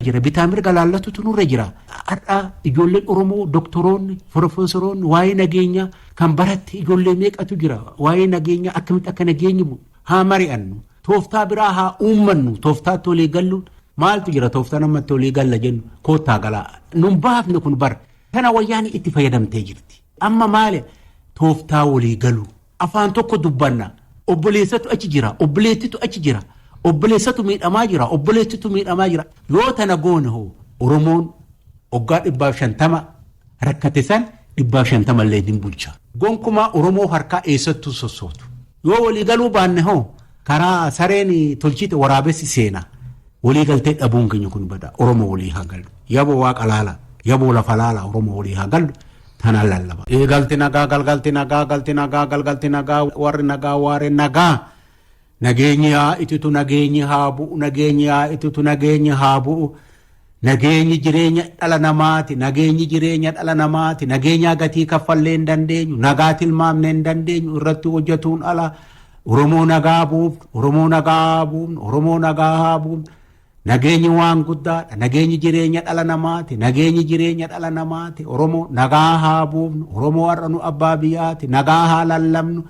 jira. Bitaa mirga laallatutu nurra jira. Har'a ijoolleen Oromoo doktoroonni, profeesoroonni waa'ee nageenyaa kan baratte ijoollee meeqatu jira. Waa'ee nageenyaa akkamitti akka nageenyi bu'u haa mari'annu. Tooftaa biraa haa uummannu. Tooftaatti walii galluun maaltu jira tooftaa namatti walii galla jennu koottaa galaa. Nun baafne kun bara. Kana wayyaanii itti fayyadamtee jirti. Amma maali tooftaa walii galu. Afaan tokko dubbanna. Obboleessatu achi jira. Obboleettitu achi jira. Obboleessatu miidhamaa jira. Obboleettitu miidhamaa jira. Yoo tana goone hoo Oromoon waggaa 150 rakkate san 150 illee hin bulcha. Gonkumaa Oromoo harkaa eessattuu sossootu. Yoo walii galuu baanne hoo karaa sareen tolchite waraabessi seena. Walii galtee dhabuun keenya kun bada. Oromoo walii haa galu. Yaboo waaqa laala. Yaboo lafa laala. Oromoo walii haa galu. Tanaan lallaba. Galti nagaa galgalti nagaa galti nagaa galgalti nagaa warri nagaa waaree nagaa. Nageenyi haa ititu nageenyi haa bu'u nageenyi haa ititu nageenyi haa bu'u. Nageenyi jireenya dhala namaati nageenyi jireenya dhala namaati nageenyaa gatii kaffallee hin dandeenyu nagaa tilmaamnee hin dandeenyu irratti hojjetuun ala Oromoo nagaa buufnu Oromoo nagaa haa buufnu Oromoo nagaa haa buufnu. Nageenyi waan guddaadha. Nageenyi jireenya dhala namaati. Nageenyi jireenya dhala namaati. Oromoo nagaa haa buufnu. Oromoo har'a nu abbaa biyyaati. Nagaa haa lallabnu.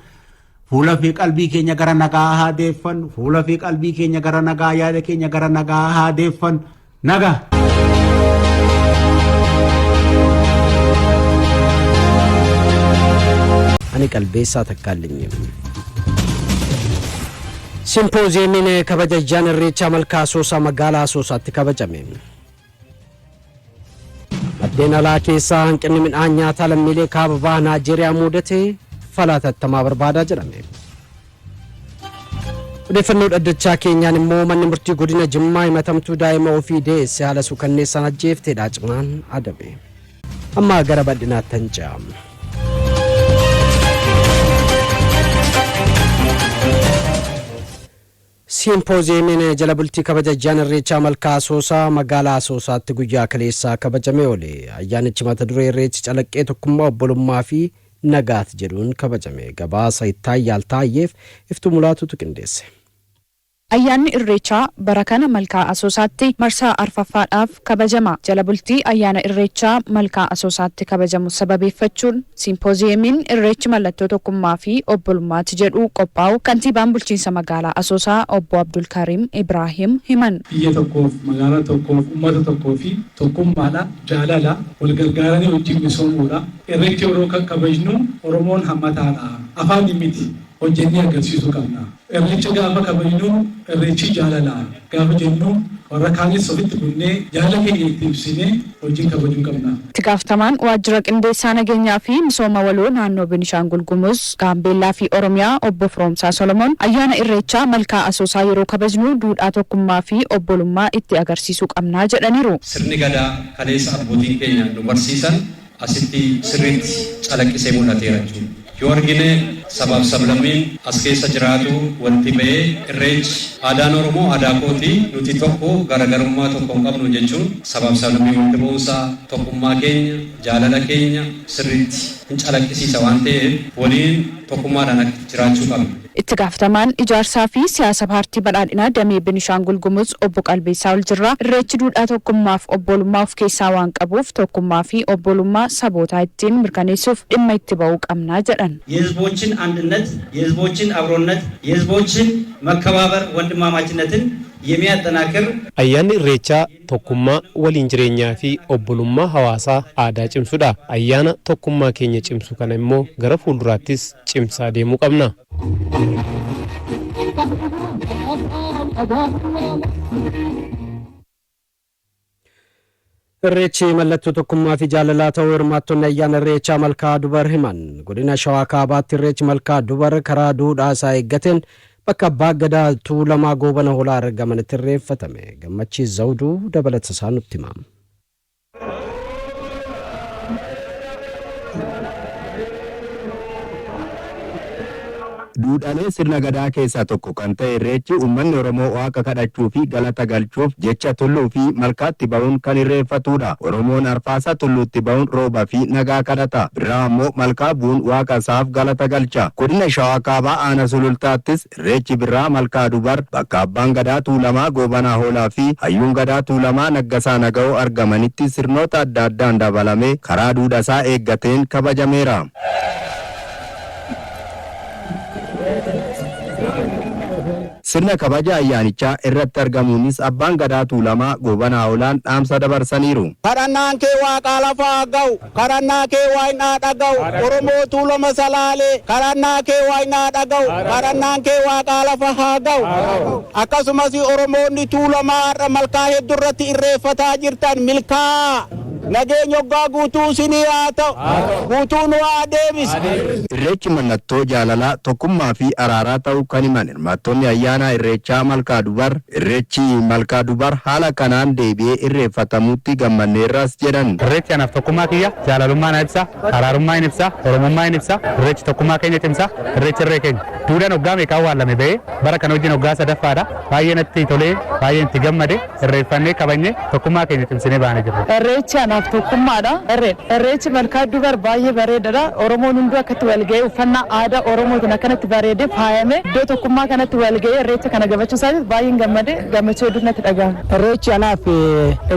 Fuula fi qalbii keenya gara nagaa haa deeffannu. Fuula fi qalbii keenya gara nagaa yaada keenya gara nagaa haa deeffannu. Nagaa. Ani Qalbeessaa Takkaallinyi. Simpooziyeemiin kabaja ayyaana Irreechaa Malkaa Asoosaa magaalaa Asoosaatti kabajame. Maddeen alaa keessaa hanqinni midhaan nyaataa lammiilee kaaba baha Naajeeriyaa mudate fala hatattamaa barbaadaa jedhame. Odeeffannoo dhaddachaa keenyaan immoo manni murtii godina Jimmaa himatamtuu daa'ima ofii deesse haala suukanneessaan ajjeefteedha cimaan adabe. Amma gara bal'inaatti ce'a. Siimpooziyeemiin jala bultii kabaja ayyaana Irreechaa Malkaa Asoosaa magaalaa Asoosaatti guyyaa kaleessaa kabajamee oole. Ayyaanichi mata duree Irreechi calaqqee tokkummaa obbolummaa fi nagaati jedhuun kabajame. Gabaasa Ittaayyaal Taayyeef Iftuu Mulaatuutu qindeesse. Ayyaanni Irreechaa bara kana Malkaa Asoosaatti marsaa arfaffaadhaaf kabajama. Jala bultii ayyaana Irreechaa Malkaa Asoosaatti kabajamu sababeeffachuun Siimpooziyeemiin Irreechi mallattoo tokkummaa fi obbolummaati jedhu qophaa'uu Kantiibaan Bulchiinsa Magaalaa Asoosaa Obbo Abdulkariim Ibraahim himan. Biyya tokkoof, magaalaa tokkoof, ummata tokkoo fi tokkummaadha, jaalala, wal gargaaranii wajjin misoomuudha. Irreecha yeroo kabajnu Oromoon hammataadha. Afaaniin miti, hojjennee agarsiisuu qabna. Irreecha gaafa kabajnu Irreechi jaalala gaafa jennu warra kaanis ofitti bunnee jaalala keenya itti ibsinee wajjin kabajuu qabna. Itti Gaafatamaan Waajjira Qindeessaa Nageenyaa fi Misooma Waloo Naannoo Benishaangul Gumuz, Gaambeellaa fi Oromiyaa Obbo Firoomsaa Solomoon, ayyaana Irreechaa Malkaa Asoosaa yeroo kabajnu duudhaa tokkummaa fi obbolummaa itti agarsiisuu qabna jedhaniiru. Sirni Gadaa kaleessa abbootiin keenya nu barsiisan asitti sirriitti calaqqisee mul'ateera jechuudha. Yoo argine sabaaf sablammiin as keessa jiraatu walitti ba'ee Irreechi aadaan Oromoo aadaa kooti, nuti tokko garagarummaa tokko hin qabnu jechuun sabaaf sablammii walitti ba'uunsaa tokkummaa keenya, jaalala keenya sirriitti hin calaqqisiisa waan ta'eef waliin tokkummaadhaan akka jiraachuu qabna. Itti gaafatamaan ijaarsaa fi siyaasa Paartii Badhaadhinaa damee Benishaangul Gumuz Obbo Qalbeessaa Oljirraa, Irreechi duudhaa tokkummaaf obbolummaa of keessaa waan qabuuf tokkummaa fi obbolummaa sabootaa ittiin mirkaneessuuf dhimma itti ba'uu qabna jedhan. የህዝቦችን አንድነት፣ የህዝቦችን አብሮነት፣ የህዝቦችን መከባበር ወንድማማችነትን የሚያጠናክር Ayyaanni Irreechaa tokkummaa, waliin jireenyaa fi obbolummaa hawaasaa aadaa cimsudha. Ayyaana tokkummaa keenya cimsu kana immoo gara fuulduraattis cimsaa deemuu qabna. Irreechi mallattoo tokkummaa fi jaalalaa ta'uu hirmaattonni ayyaana Irreechaa Malkaa Dubar himan. Godina Shawaa Kaabaatti Irreechi Malkaa Dubar karaa duudhaa isaa eeggateen bakka Abbaa Gadaa Tuulamaa Goobana Hoolaa argamanitti irreeffatame. Gammachiis Zawuduu dabalata isaa nutti hima. Duudhaalee sirna gadaa keessaa tokko kan ta'e Irreechi uummanni Oromoo Waaqa kadhachuu fi galata galchuuf jecha tulluu fi malkaatti ba'uun kan irreeffatudha. Oromoon arfaasaa tulluutti ba'uun rooba fi nagaa kadhata. Birraa ammoo malkaa bu'uun Waaqa isaaf galata galcha. Godina Shawaa Kaabaa Aana Sulultaattis Irreechi Birraa Malkaa Dubar bakka Abbaan Gadaa Tuulamaa Goobanaa Hoolaa fi Hayyuun Gadaa Tuulamaa Naggasaa Nagawoo argamanitti sirnoota adda addaan dabalamee karaa duudhasaa eeggateen kabajameera. Sirna kabaja ayyaanichaa irratti argamuunis Abbaan Gadaa Tuulamaa Goobanaa Hoolaan dhaamsa dabarsaniiru. Kadhannaan kee waaqaa lafa haa ga'u, kadhannaa kee waaqni haa dhaga'u, Oromoo Tuulama Salaalee, kadhannaa kee waaqni haa dhaga'u, kadhannaan kee waaqaa lafa haa ga'u. Akkasumas Oromoonni Tuulamaa har'a malkaa heddurratti irreeffataa jirtan milkaa'aa. Nageenya hoggaa guutuu isinii haa ta'u. Guutuu nu haa deebisu. Irreechi mallattoo jaalalaa, tokkummaa fi araaraa ta'uu kan himan hirmaattonni ayyaana Irreechaa Malkaa Dubar, Irreechi Malkaa Dubar haala kanaan deebi'ee irreeffatamuutti gammanneerras jedhan. Irreechi anaaf tokkummaa kiyya, jaalalummaa na ibsa, araarummaa in ibsa, Oromummaa in ibsa, Irreechi tokkummaa keenya cimsa, Irreechi irree keenya. Duudhaan hoggaa meeqa awwaallame ba'ee bara kana wajjin hoggaa sadaffaadha. Baay'ee natti tolee, baay'een itti gammade, irreeffannee kabajne tokkummaa keenya cimsinee baanee jirra. Irreechi anaaf tokkummaadha. Irreedha. Irreechi Malkaa Dubar baay'ee bareedaadha. Oromoon hunduu akkatti wal ga'ee uffannaa aadaa Oromootiin akkanatti bareedee faayamee iddoo tokkummaa kanatti wal ga'ee irreecha kana gabachuu isaatiif baay'een gammade, gammachuu hedduutu natti dhaga'ama. Irreechi anaaf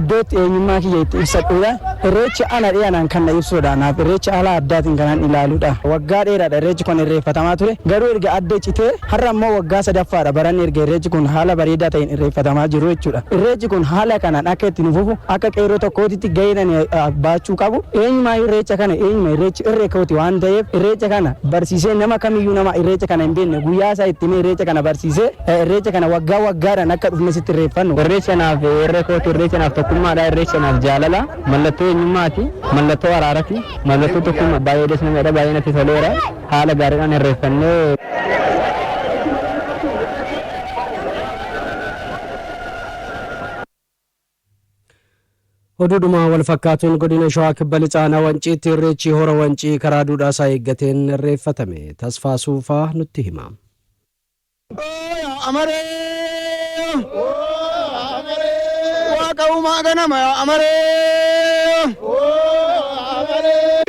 iddoo itti eenyummaa kiyya itti ibsadhuudha. Irreechi ana dhee anaan kan na ibsuudha. Anaaf irreecha haala addaatiin kanan ilaaluudha. Waggaa dheeraadha irreechi kun irreeffatamaa ture. Garuu erga adda citee har'a immoo waggaa sadaffaadha baranni erga irreechi kun haala bareedaa ta'een irreeffatamaa jiru jechuudha. Irreechi kun haala kanaan akka itti nu fufu akka qeerroo tokkootitti gaheen ani baachuu qabu eenyumaa irreecha kana eenyuma irreechi irree kooti waan ta'eef irreecha kana barsiisee nama kamiyyuu nama irreecha kana hin beekne guyyaa isaa itti himee irreecha kana barsiisee irreecha kana waggaa waggaadhaan akka dhufne sitti irreeffannu. Irreechi anaaf irree kooti, irreechi anaaf tokkummaadha, irreechi anaaf jaalala, mallattoo eenyummaati, mallattoo araarati, mallattoo tokkummaa baay'ee das nama jedha, baay'ee natti toleera, haala gaariidhaan irreeffannee. Oduudhuma wal fakkaatuun godina Shawaa Kibba Lixaa Aanaa Wanciitti Irreechi Hora Wancii karaa duudhaasaa eeggateen irreeffatame. Tasfaa Suufaa nutti hima. Amaree Waaqa uumaa ganama yaa amaree.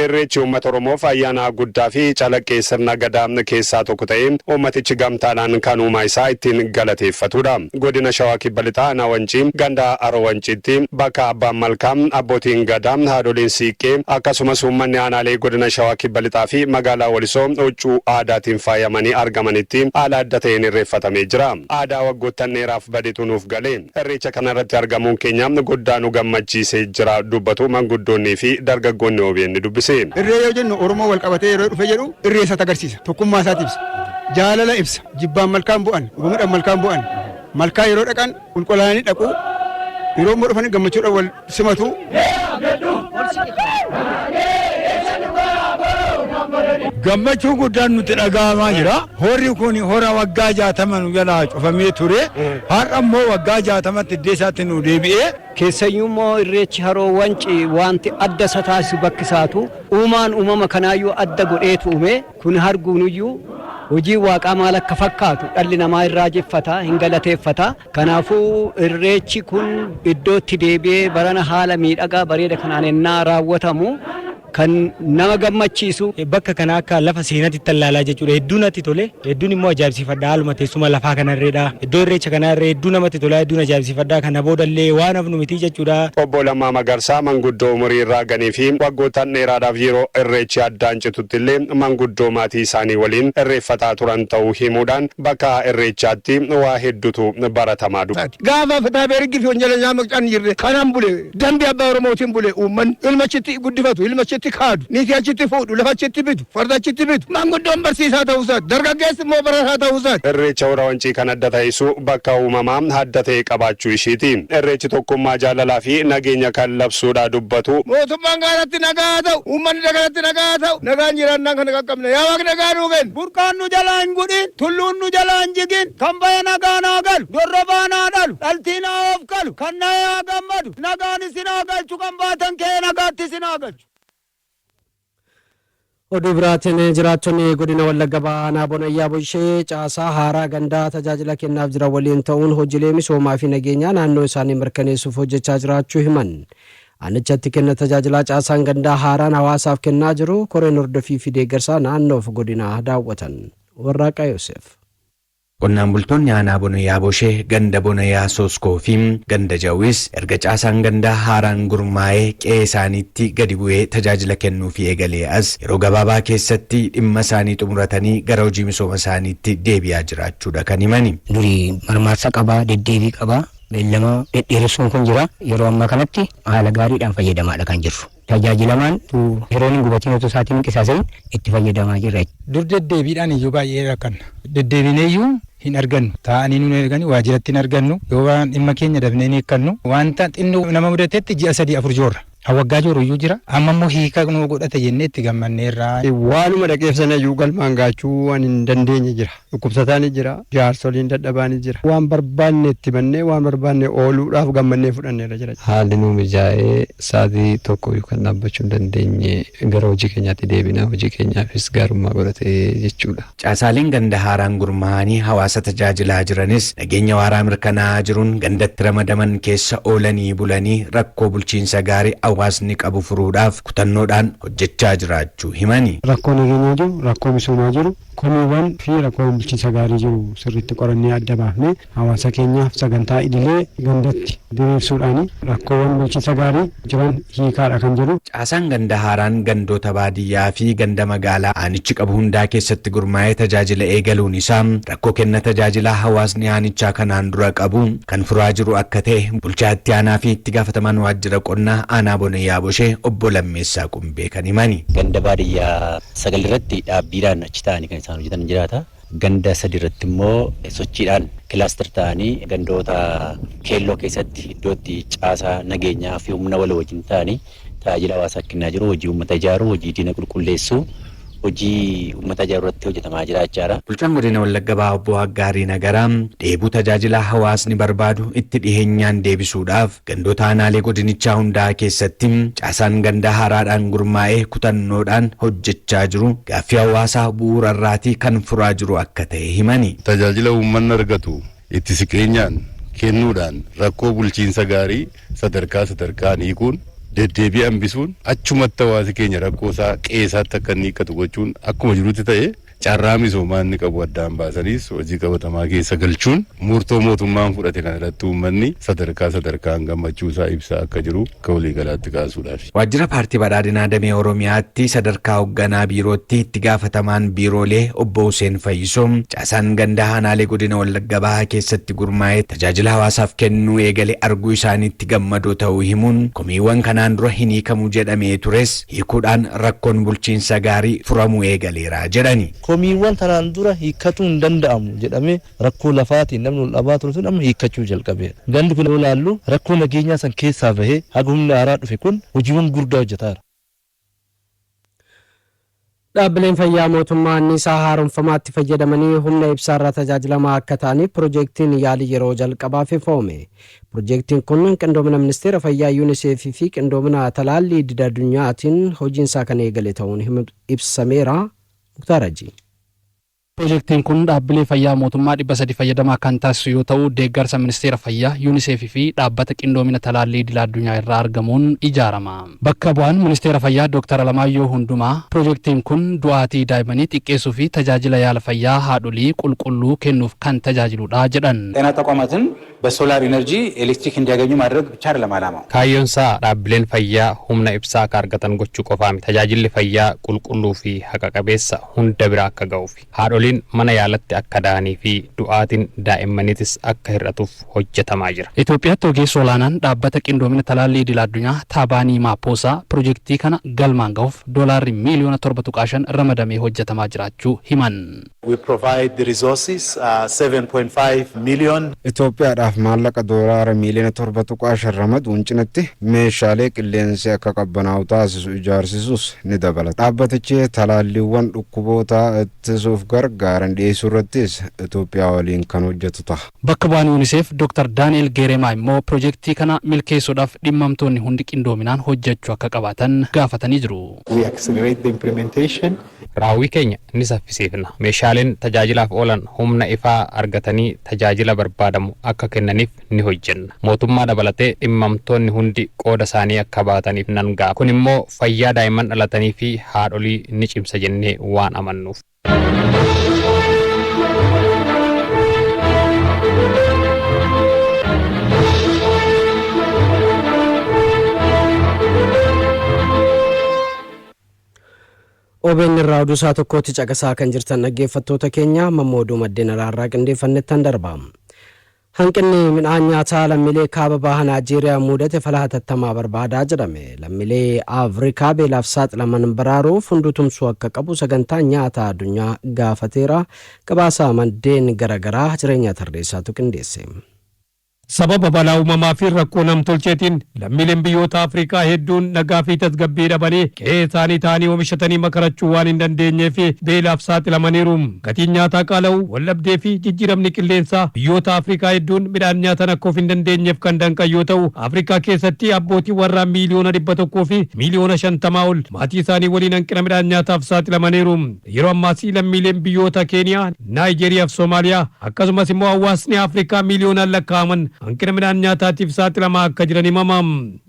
Irreechi uummata Oromoof ayyaana guddaa fi calaqqee sirna Gadaa keessaa tokko ta'ee uummatichi gamtaadhaan kan uumaa isaa ittiin galateeffatudha. Godina Shawaa Kibba Lixaa Aanaa Wancii ganda Haroo Wanciitti bakka Abbaan Malkaa, Abbootiin Gadaa, Haadholiin Siiqqee akkasumas uummanni aanaalee Godina Shawaa Kibba Lixaa fi Magaalaa Walisoo huccuu aadaatiin faayamanii argamanitti haala adda ta'een irreeffatamee jira. Aadaa waggoottan dheeraaf badetu nuuf gale. Irreecha kana irratti argamuun keenya guddaa nu gammachiisee jira dubbatu manguddoonnii fi dargaggoonni obn dubbise. Irree yoo jennu Oromoo wal qabatee yeroo dhufe jedhu irree isaati agarsiisa. Tokkummaa isaati ibsa. Jaalala ibsa. Jibbaan malkaan bu'an, gomidhaan malkaan bu'an. Malkaa yeroo dhaqan qulqulaa'anii dhaqu. Yeroo immoo dhufan gammachuudhaan wal simatu. Gammachuu guddaan nutti dhaga'amaa jira. Horri kun hora waggaa 60 nu jalaa cufamee ture. Har'a immoo waggaa 60tti iddee isaatti nu deebi'ee. Keessayyuu immoo Irreechi Haroo Wanci waanti adda isa taasisu bakki isaatu uumaan uumama kanaayyuu adda godheetu uume. Kun harguunuyyuu hojiin Waaqaa maal akka fakkaatu dhalli namaa hin raajeffata, hin galateeffata. Kanaafuu Irreechi kun iddootti deebi'ee barana haala miidhagaa bareeda kanaan ennaa raawwatamu kan nama gammachiisu. Bakka kana akka lafa seenaatti ilaalaa jechuudha. Hedduu natti tole. Hedduun immoo ajaa'ibsiifadha. Haaluma teessuma lafaa kanarreedha. Iddoo irreecha kanarree hedduu namatti tola. Hedduun ajaa'ibsiifadha. Kana boodallee waan hafnu miti jechuudha. Obbo Lammaa Magarsaa manguddoo umurii irraa ganii fi waggoottan dheeraadhaaf yeroo Irreechi addaan cituttillee manguddoo maatii isaanii waliin irreeffataa turan ta'uu himuudhaan bakka Irreechaatti waa heddutu baratamaa dubbatu. Gaafa Fitaabeer Higgii fi Wanjalanyaa Maqcaan hin jirre kanan bule dambii abbaa Oromootiin bule uummanni ilma achitti guddifatu ilma achitti kaadu niitii achitti fuudhu lafa achitti bitu farda achitti bitu maanguddoon barsiisaa ta'uu isaati dargaggeessi immoo barataa ta'uu isaati. Irreecha Hora Wancii kan adda taasisu bakka uumamaa adda ta'e qabaachuu ishiiti. Irreechi tokkummaa, jaalalaa fi nageenya kan labsuudha dubbatu. Mootummaan gaaratti nagaa haa ta'u, uummanni dagalatti nagaa haa ta'u, nagaan jiraannaan kana qaqqabna. Yaa Waaq nagaa nuu kenni. Burqaan nu jalaa hin gudhin, tulluun nu jalaa hin jigin, kan bahe nagaan haa galu, dorrobaan haa dhalu, dhaltiin haa oofkalu, kan nahe haa gammadu, nagaan isin haa galchu, kan baatan ka'ee nagaatti isin haa galchu. Oduu biraatiin, jiraattonni godina Wallagga Bahaa aanaa Bonayyaa Boshee caasaa haaraa gandaa tajaajila kennaaf jiran waliin ta'uun hojiilee misoomaa fi nageenyaa naannoo isaanii mirkaneessuuf hojjechaa jiraachuu himan. Aanichatti kenna tajaajilaa caasaan gandaa haaraan hawaasaaf kennaa jiru koreen hordofii fi deeggarsaa naannoof godinaa daawwatan. Warraaqaa Yoosef. Qonnaan bultoonni aanaa Bonayaa Boshee, ganda Bonayaa Sooskoo fi ganda Jawwis erga caasaan gandaa haaraan gurmaa'ee qe'ee isaaniitti gadi bu'ee tajaajila kennuufii eegalee as yeroo gabaabaa keessatti dhimma isaanii xumuratanii gara hojii misooma isaaniitti deebi'aa jiraachuudha kan himani. Durii marmaarsa qaba, deddeebii qaba, beellama dhedheeressuun kun jira. Yeroo ammaa kanatti haala gaariidhaan fayyadamaadha kan jirru. Tajaajilamaan yeroon hin gubatiin, otoo isaatiin hin qisaasayin itti fayyadamaa jirra. Dur deddeebiidhaan iyyuu baay'ee rakkanna. Deddeebinee iyyuu hin argannu. Taa'anii nu ergani, waajjiratti hin argannu. Yoo waan dhimma keenya dafnee hin hiikkannu. Wanta xinnoo nama mudatetti ji'a 3 4 joorra. Waggaa jooru iyyuu jira. Amma immoo hiika nu godhate jennee itti gammanneerra. Waanuma dhaqeef sana iyyuu galmaan gaachuu waan hin dandeenye jira. Dhukkubsataan jira. Jaarsoliin dadhabaan jira. Waan barbaanne itti bannee, waan barbaanne ooluudhaaf gammannee fudhanneerra jira. Haalli nu mijaa'ee sa'aatii tokko iyyuu kan dhaabbachuu hin dandeenye gara hojii keenyaatti deebina. Hojii keenyaafis gaarummaa godhate jechuudha. Caasaaleen ganda haaraan gurmaa'anii hawaasa tajaajilaa jiranis nageenya waaraa mirkanaa'aa jiruun gandatti ramadaman keessa oolanii bulanii rakkoo bulchiinsa gaarii hawaasni qabu furuudhaaf kutannoodhaan hojjechaa jiraachuu himani. Rakkoo nageenyaa jiru, rakkoo misoomaa jiru, komiiwwan fi rakkoo bulchiinsa gaarii jiru sirriitti qorannee adda baafnee hawaasa keenyaaf sagantaa idilee gandatti diriirsuudhaan rakkoowwan bulchiinsa gaarii jiran hiikaadha kan jedhu. Caasaan ganda haaraan gandoota baadiyyaa fi ganda magaalaa aanichi qabu hundaa keessatti gurmaa'ee tajaajila eegaluun isaa rakkoo kenna tajaajilaa hawaasni aanichaa kanaan dura qabu kan furaa jiru akka ta'e bulchaa itti aanaa fi itti gaafatamaan waajjira qonnaa aanaa Bonayyaa Boshee obbo Lammeessaa Qumbee kan himani. Ganda baadiyyaa sagal irratti dhaabbiidhaan achi ta'anii kan isaan hojjetan jiraata. Ganda sadi irratti immoo sochiidhaan cluster ta'anii, gandoota keelloo keessatti iddootti caasaa nageenyaa fi humna waloo wajjin ta'anii tajaajila hawaasaa kennaa jiru. Hojii uummata ijaaruu, hojii diina qulqulleessuu, hojii uummata ijaaruu irratti hojjetamaa jira jechaadha. Bulchaan godina Wallagga Bahaa obbo Haggaarii Nagaraa dheebuu tajaajila hawaasni barbaadu itti dhiheenyaan deebisuudhaaf gandoota aanaalee godinichaa hundaa keessatti caasaan ganda haaraadhaan gurmaa'ee kutannoodhaan hojjechaa jiru gaaffii hawaasaa bu'uura irraatii kan furaa jiru akka ta'e himani. Tajaajila uummanni argatu itti siqeenyaan kennuudhaan rakkoo bulchiinsa gaarii sadarkaa sadarkaan hiikuun, deddeebii hambisuun, achumatti hawaasi keenya rakkoo isaa qe'eesaatti akka inni hiikkatu gochuun akkuma jirutti ta'e, carraa misoomaa inni qabu addaan baasaniis hojii qabatamaa keessa galchuun murtoo mootummaan fudhate kana irratti uummanni sadarkaa sadarkaan gammachuu isaa ibsaa akka jiru akka waliigalaatti kaasuudhaaf. Waajjira Paartii Badhaadhinaa Damee Oromiyaatti sadarkaa hoogganaa biirootti itti gaafatamaan biiroolee obbo Hussein Fayyisoo caasaan gandaa aanaalee godina Wallagga Bahaa keessatti gurmaa'ee tajaajila hawaasaaf kennuu eegale arguu isaaniitti gammadoo ta'uu himuun, komiiwwan kanaan dura hin hiikamu jedhamee tures hiikuudhaan rakkoon bulchiinsa gaarii furamuu eegaleera jedhani. Komiiwwan tanaan dura hiikkatuu hin danda'amu jedhamee rakkoo lafaatiin namni ol dhabaa ture sun amma hiikkachuu jalqabeera. Gandi kun yoo ilaallu rakkoo nageenyaa san keessaa bahee haga humni haaraa dhufe kun hojiiwwan gurguddaa hojjetaara. Dhaabbileen fayyaa mootummaa anniisaa haaromfamaatti fayyadamanii humna ibsaarraa tajaajilamaa akka ta'aniif piroojeektiin yaalii yeroo jalqabaaf ifoome. Piroojeektiin kun qindoomina Ministeera Fayyaa, UNICEF fi qindoomina talaallii idil addunyaatiin hojiinsaa kan eegale ta'uun ibsameera. Muktaar Hajii. Piroojeektiin kun dhaabbilee fayyaa mootummaa 300 fayyadamaa kan taasisu yoo ta'u, deeggarsa Ministeera Fayyaa, UNICEF fi dhaabbata qindoomina talaallii idil addunyaa irraa argamuun ijaarama. Bakka bu'aan Ministeera Fayyaa Dr. Alamaayyoo Hundumaa piroojeektiin kun du'aatii daa'immanii xiqqeessuu fi tajaajila yaala fayyaa haadholii qulqulluu kennuuf kan tajaajiludha jedhan. ጤና ተቋማትን በሶላር ኢነርጂ ኤሌክትሪክ እንዲያገኙ ማድረግ ብቻ አይደለም ዓላማው። Kaayyoon isaa dhaabbileen fayyaa humna ibsaa akka argatan gochuu qofaa miti. Tajaajilli fayyaa qulqulluu fi haqa qabeessa hunda bira akka ga'uuf, haadholiin mana yaalatti akka da'anii fi du'aatiin daa'immaniitis akka hir'atuuf hojjetamaa jira. Itoophiyaatti ogeessa olaanaan dhaabbata qindoomina talaallii idil addunyaa Taabaanii Maappoosaa piroojeektii kana galmaan gahuuf doolaarri miiliyoona 7.5 ramadamee hojjetamaa jiraachuu himan. We provide the resources, 7.5 million. Itoophiyaadhaaf maallaqa doolaara miiliyoona 7.5 ramaduun cinatti meeshaalee qilleensi akka qabbanaa'u taasisu ijaarsisus ni dabalata. Dhaabbatichi talaalliiwwan dhukkuboota ittisuuf gargaaru gargaaran dhiyeessuu irrattis Itoophiyaa waliin kan hojjetu ta'a. Bakka bu'aan UNICEF Dr. Daani'el Geeremaa immoo pirojektii kana milkeessuudhaaf dhimmamtoonni hundi qindoominaan hojjechuu akka qabaatan gaafatanii jiru. We accelerate the implementation. Raawwii keenya ni saffisiifna. Meeshaaleen tajaajilaaf oolan humna ifaa argatanii tajaajila barbaadamu akka kennaniif ni hojjenna. Mootummaa dabalatee dhimmamtoonni hundi qooda isaanii akka baataniif nan ga'a. Kun immoo fayyaa daa'imman dhalatanii fi haadholii ni cimsa jennee waan amannuuf. OBN irraa oduu isaa tokkotti caqasaa kan jirtan dhaggeeffattoota keenya, mammoo oduu maddeen alaarraa qindeeffannettan darba. Hanqinni midhaan nyaataa lammiilee kaaba baha Naajeeriyaa mudate fala hatattamaa barbaadaa jedhame. Lammiilee Afrikaa beelaaf saaxilaman baraaruuf hunduu tumsuu akka qabu sagantaa nyaataa addunyaa gaafateera. Gabaasa maddeen garaagaraa Jireenya Tarreessaatu qindeesse. Sababa balaa uumamaa fi rakkoo namtolcheetiin lammiileen biyyoota Afrikaa hedduun nagaa fi tasgabbii dhabanii qe'ee isaanii ta'anii oomishatanii makarachuu waan hin dandeenyee fi beelaaf saaxilamaniiru. Gatiin nyaataa qaala'u, waldhabdee fi jijjiiramni qilleensaa biyyoota Afrikaa hedduun midhaan nyaatan akka of hin dandeenyeef kan danqan yoo ta'u, Afrikaa keessatti abbootii warraa 150,000,000 ol maatii isaanii waliin hanqina midhaan nyaataaf saaxilamaniiru. Yeroo ammaas lammiileen biyyoota Keeniyaa, Naayijeeriyaa fi Soomaaliyaa, akkasumas immoo hawaasni Afrikaa miiliyoonaan lakkaa'aman hanqina midhaan nyaataatiif saaxilamaa akka jiran himama.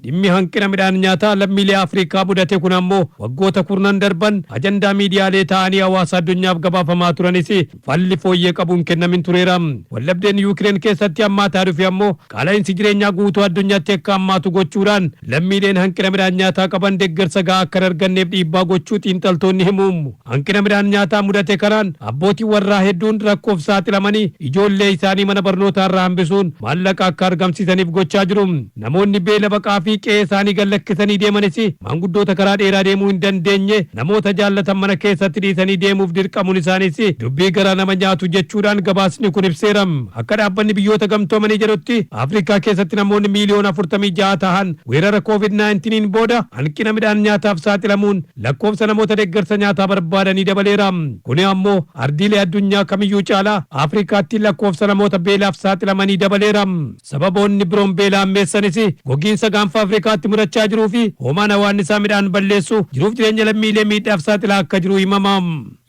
Dhimmi hanqina midhaan nyaataa lammiilee Afrikaa mudate kun ammoo waggoota kurnan darban ajandaa miidiyaalee ta'anii hawaasa addunyaaf gabaafamaa turanis falli fooyyee qabuun kennamin tureera. Waldhabdeen Yuukireen keessatti hammaataa dhufe ammoo qaala'insi jireenyaa guutuu addunyaatti akka hammaatu gochuudhaan lammiileen hanqina midhaan nyaataa qaban deeggarsa gahaa akka hin arganneef dhiibbaa gochuu xiinxaltoonni himu. Hanqina midhaan nyaataa mudate kanaan abbootiin warraa hedduun rakkoof saaxilamanii ijoollee isaanii mana barnootaa irraa hambisuun maallaqa akka argamsiisaniif gochaa jiru. Namoonni beela baqaa fi qe'ee isaanii gad lakkisanii deemanis maanguddoota karaa dheeraa deemuu hin dandeenye namoota jaallatan mana keessatti dhiisanii deemuuf dirqamuun isaaniis dubbii garaa nama nyaatu jechuudhaan gabaasni kun ibseera. Akka dhaabbanni biyyoota gamtoomanii jedhutti, Afrikaa keessatti namoonni 46 miiliyoona tahan weerara COVID-19 booda hanqina midhaan nyaataaf saaxilamuun lakkoofsa namoota deeggarsa nyaataa barbaadanii dabaleera. Kuni ammoo ardiilee addunyaa kamiyyuu caalaa Afrikaatti lakkoofsa namoota beelaaf saaxilamanii dabaleera. Sababoonni biroon beela hammeessanis gogiinsa gaanfa Afrikaatti mudachaa jiruu fi hoomaan hawaannisaa midhaan balleessu jiruuf jireenya lammiilee miidhaaf saaxilaa akka jiru himama.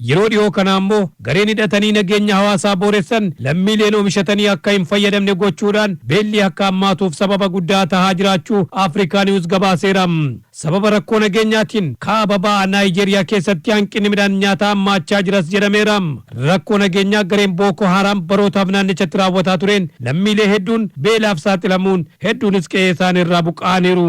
Yeroo dhiyoo kana ammoo gareen hidhatanii nageenya hawaasaa booressan lammiileen oomishatanii akka hin fayyadamne gochuudhaan beelli akka hammaatuuf sababa guddaa tahaa jiraachuu Afrikaa Niwus gabaaseera. Sababa rakkoo nageenyaatiin kaaba ba'a Naayijeeriyaa keessatti hanqinni midhaan nyaataa hammaachaa jiras jedhameera. Rakkoo nageenyaa gareen Booko Haaraam barootaaf naannichatti raawwataa tureen lammiilee hedduun beelaaf saaxilamuun hedduunis qe'ee isaanii irraa buqqa'aniiru.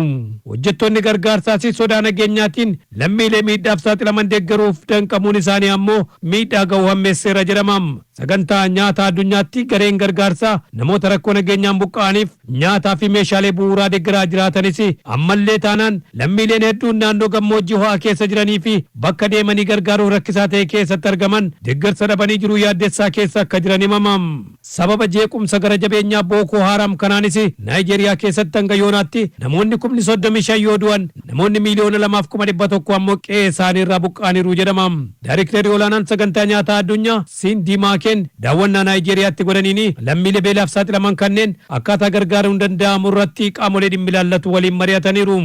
Hojjettoonni gargaarsaas sodaa nageenyaatiin lammiilee miidhaaf saaxilaman deeggaruuf danqamuun isaanii ammoo miidhaa ga'uu hammeesseera jedhama. Sagantaa nyaataa addunyaatti gareen gargaarsaa namoota rakkoo nageenyaan buqqa'aniif nyaataa fi meeshaalee bu'uuraa deeggaraa jiraatanis, ammallee taanaan lammiileen hedduun naannoo gammoojjii ho'aa keessa jiranii fi bakka deemanii gargaaruuf rakkisaa ta'e keessatti argaman deeggarsa dhabanii jiruu yaaddessaa keessa akka jiran himama. Sababa jeequmsa gara jabeenyaa Bookoo Haaraam kanaanis Naayijeeriyaa keessatti hanga yoonaatti namoonni 35,000 yoo du'an, namoonni 2,100,000 ammoo qe'ee isaanii irraa buqqa'aniiru jedhama. Daayiriktarri olaanaan sagantaa nyaataa addunyaa Siindii Maakeen daawwannaa Naayijeeriyaatti godhaniin lammiilee beelaaf saaxilaman kanneen akkaataa gargaaruun danda'amu irratti qaamolee dhimmi ilaallatu waliin mari'ataniiru.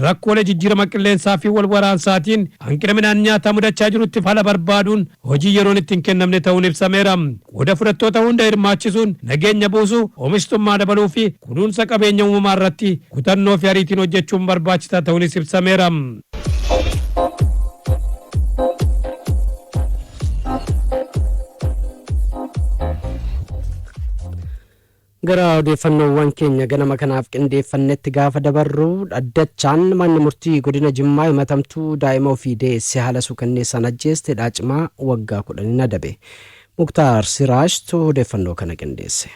Rakkoolee jijjiirama qilleensaa fi wal waraansaatiin hanqina midhaan nyaataa mudachaa jirutti fala barbaaduun hojii yeroon itti hin kennamne ta'uun ibsameera. Qooda fudhattoota hunda hirmaachisuun nageenya buusuu, oomishtummaa dabaluu fi kunuunsa qabeenya uumamaa irratti kutannoo fi ariitiin hojjechuun barbaachisaa ta'uunis ibsameera. Gara odeeffannoowwan keenya ganama kanaaf qindeeffannetti gaafa dabarru, dhaddachaan manni murtii godina Jimmaa himatamtuu daa'ima ofii deesse haala suukanneessaan ajjeeste hidhaa cimaa waggaa 10 adabe. Muktaar Siraashtu odeeffannoo kana qindeesse.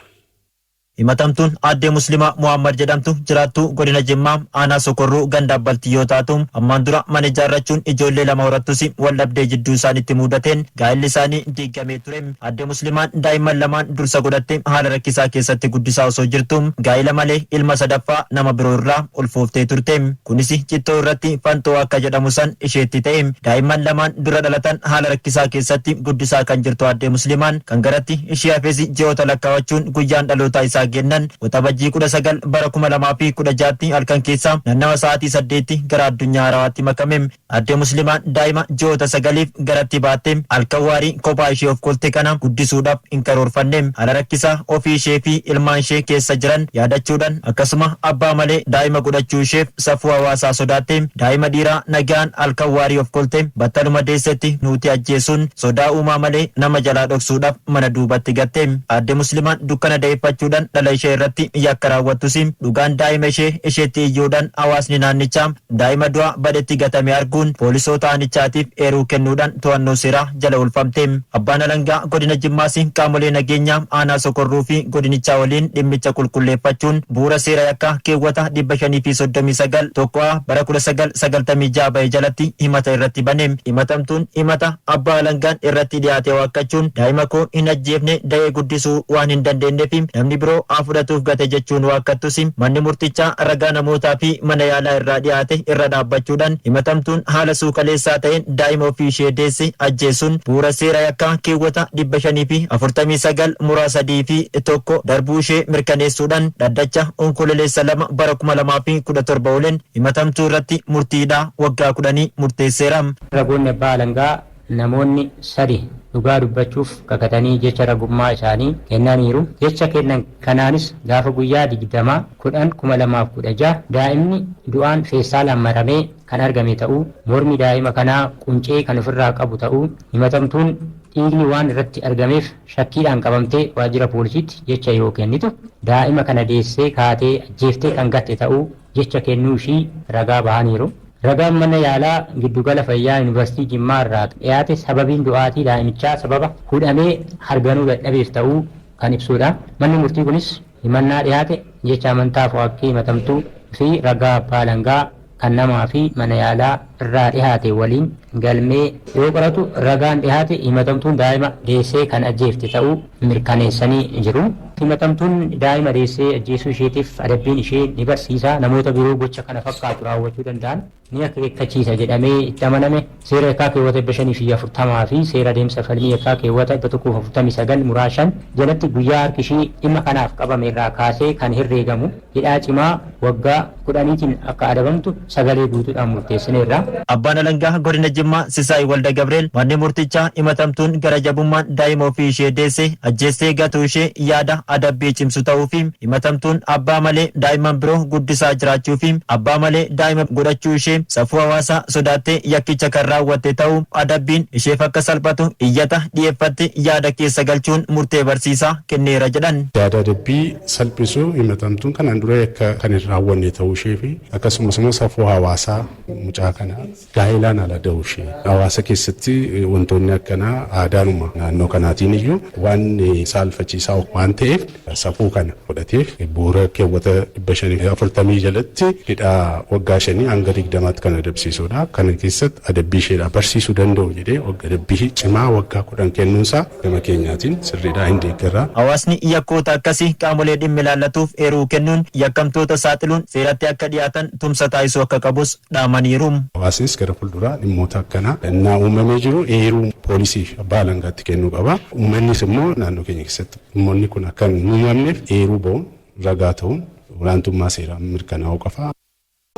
Himatamtuun aaddee Muslimaa Muhammad jedhamtu jiraattuu godina Jimmaa aanaa Sokorruu ganda Abbaltii yoo taatu, ammaan dura mana ijaarrachuun ijoollee lama horattus waldhabdee jidduu isaanitti muudateen gaa'elli isaanii diigamee ture. Aaddee Muslimaan daa'imman lamaan dursa godhatte haala rakkisaa keessatti guddisaa osoo jirtu gaa'ela malee ilma sadaffaa nama biroo irraa ulfooftee turte. Kunis cittoo irratti fantoo akka jedhamu san isheetti ta'e. Daa'imman lamaan dura dhalatan haala rakkisaa keessatti guddisaa kan jirtu aaddee Muslimaan kan garatti ishee hafes ji'oota lakkaawachuun guyyaan dhalootaa isaa kennan Waxabajjii 19 bara 2016tti halkan keessaa naannawa sa'aatii 8tti gara addunyaa haarawaatti makame. Aaddee Muslimaan daa'ima ji'oota 9f garatti baatte halkan waarii kophaa ishee of kolte kana guddisuudhaaf hin karoorfanne. Haala rakkisaa ofii ishee fi ilmaan ishee keessa jiran yaadachuudhaan akkasuma abbaa malee daa'ima godhachuu isheef safuu hawaasaa sodaatte daa'ima dhiiraa nagaan halkan waarii of kolte battaluma deessetti nuuti ajjeesuun sodaa uumaa malee nama jalaa dhoksuudhaaf mana duubatti gatte. Aadde Muslimaan dukkana da'eeffachuudhaan dhala ishee irratti yakka raawwattus dhugaan daa'ima ishee isheetti iyyuudhaan hawaasni naannichaa daa'ima du'a badetti gatame arguun poolisoota aanichaatiif eeruu kennuudhaan to'annoo seeraa jala oolfamte. Abbaan alangaa godina Jimmaas qaamolee nageenyaa aanaa Sokorruu fi godinichaa waliin dhimmicha qulqulleeffachuun bu'uura seera yakkaa keewwata 539 1A bara 1996 bahe jalatti himata irratti bane. Himatamtuun himata abbaa alangaan irratti dhiyaate waakkachuun daa'ima koo hin ajjeefne, da'ee guddisuu waan hin dandeenyeef namni biroo haa fudhatuuf gate jechuun waakkattus manni murtichaa ragaa namootaa fi mana yaalaa irraa dhiyaate irra dhaabbachuudhaan himatamtuun haala suukaleessaa ta'een daa'ima ofii ishee deesse ajjeesuun bu'uura seera yakkaa keewwata 549 muraa 3 fi 1 darbuu ishee mirkaneessuudhaan dhaddacha Onkololeessa 2 bara 2017 ooleen himatamtuu irratti murtiidhaa waggaa 10 murteesseera. Ragoonni abbaa alangaa namoonni sadi dhugaa dubbachuuf kakatanii jecha ragummaa isaanii kennaniiru. Jecha kennan kanaanis gaafa guyyaa 20 10 2016 daa'imni du'aan feestaalaan maramee kan argame ta'uu, mormi daa'ima kanaa quncee kan ofirraa qabu ta'uu, himatamtuun dhiigni waan irratti argameef shakkiidhaan qabamtee waajjira poolisiitti jecha yoo kennitu daa'ima kana deessee kaatee ajjeeftee kan gatte ta'uu jecha kennuu ishii ragaa bahaniiru. Ragaan mana yaalaa giddugala fayyaa Yuunivarsiitii Jimmaa irraa dhiyaate sababiin du'aatii daa'imichaa sababa hudhamee harganuu dadhabeef ta'uu kan ibsuudha. Manni murtii kunis himannaa dhiyaate jecha amantaaf waakkii himatamtuu fi ragaa abbaa alangaa kan namaa fi mana yaalaa irraa dhihaate waliin galmee yoo qoratu ragaan dhihaate himatamtuun daa'ima deessee kan ajjeefte ta'uu mirkaneessanii jiru. Himatamtuun daa'ima deessee ajjeesuu isheetiif adabbiin ishee ni barsiisa, namoota biroo gocha kana fakkaatu raawwachuu danda'an ni akeekkachiisa jedhamee itti amaname seera yakkaa keewwata 540 fi seera adeemsa falmii yakkaa keewwata 149 muraa 5 jalatti guyyaa harki ishii dhimma kanaaf qabame irraa kaasee kan herreegamu hidhaa cimaa waggaa 10tiin akka adabamtu sagalee guutuudhaan murteessineerra. Abbaan Alangaa Godina Jimmaa Sisaay Walda Gabreel manni murtichaa himatamtuun gara jabummaan daa'ima ofii ishee deesse ajjeestee gatuu ishee yaada adabbii cimsu ta'uu fi himatamtuun abbaa malee daa'imman biroo guddisaa jiraachuu fi abbaa malee daa'ima godhachuu ishee safuu hawaasaa sodaattee yakkicha kan raawwatte ta'uu adabbiin isheef akka salphatu iyyata dhiyeeffatte yaada keessa galchuun murtee barsiisaa kenneera jedhan. Yaada adabbii salphisu himatamtuun kanaan dura yakka kan hin raawwanne ta'uu ishee fi akkasumas immoo safuu hawaasaa mucaa kana gaa'elaan ala da'uu ishee hawaasa keessatti wantoonni akkanaa aadaanuma naannoo kanaatiin iyyuu waan saalfachiisaa waan ta'eef safuu kana fudhateef bu'uura keewwata 540 jalatti hidhaa waggaa 5 hanga 20tti kan adabsiisudha. Kana keessatti adabbii isheedhaa barsiisuu danda'u jedhee adabbii cimaa waggaa 10 kennuunsaa gama keenyaatiin sirriidhaa, hin deeggarra. Hawaasni yakkoota akkasii qaamolee dhimmi ilaallatuuf eeruu kennuun yakkamtoota saaxiluun seeratti akka dhiyaatan tumsa taasisuu akka qabus dhaamaniiru. Hawaasnis gara fuulduraa dhimmoota akkanaa innaa uumamee jiru eeruu poolisii fi abbaa alangaatti kennuu qaba. Uummannis immoo naannoo keenya keessatti dhimmoonni kun akka hin uumamneef eeruu ba'uun ragaa ta'uun olaantummaa seeraa mirkanaa'uu qaba.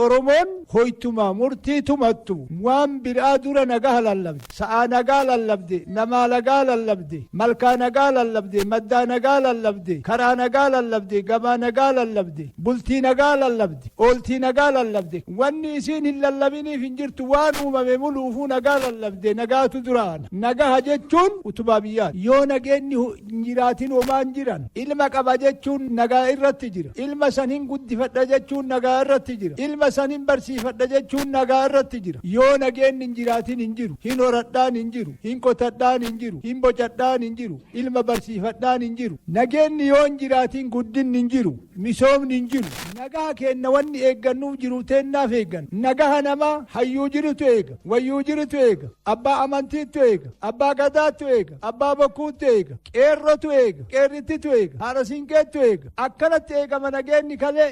Oromoon hoytuma murtii tumattu waan biraa dura nagaha lallabde. Sa'aa nagaa lallabde, namaa lagaa lallabde, malkaa nagaa lallabde, maddaa nagaa lallabde, karaa nagaa lallabde, gabaa nagaa lallabde, bultii nagaa lallabde, ooltii nagaa lallabde. Wanni isiin hin lallabiniif hin jirtu, waan uumame muluufuu nagaa lallabde, nagaatu duraana. Nagaha jechuun utubaa biyyaati. Yoo nageenni hin jiraatin homaa hin jiran. Ilma qaba jechuun nagaa irratti jira. Ilma san hin guddifadha jechuun nagaa irratti jira. Ilma Ilma sanin barsiifadha jechuun nagaa irratti jira. Yoo nageenni hin jiraatin hin jiru. Hin horadhaan hin jiru. Hin qotadhaan hin jiru. Hin bocadhaan hin jiru. Ilma barsiifadhaan hin jiru. Nageenni yoo hin jiraatin guddinni hin jiru. Misoomni hin jiru. Nagaa keenna wanni eeggannuuf jiru teennaaf eeggan. Nagaha namaa hayyuu jirutu eega. Wayyuu jirutu eega. Abbaa amantiitu eega. Abbaa gadaatu eega. Abbaa bokkuutu eega. Qeerrotu eega. Qeerrittitu eega. Haadha siinqeetu eega. Akkanatti eegama nageenni kalee.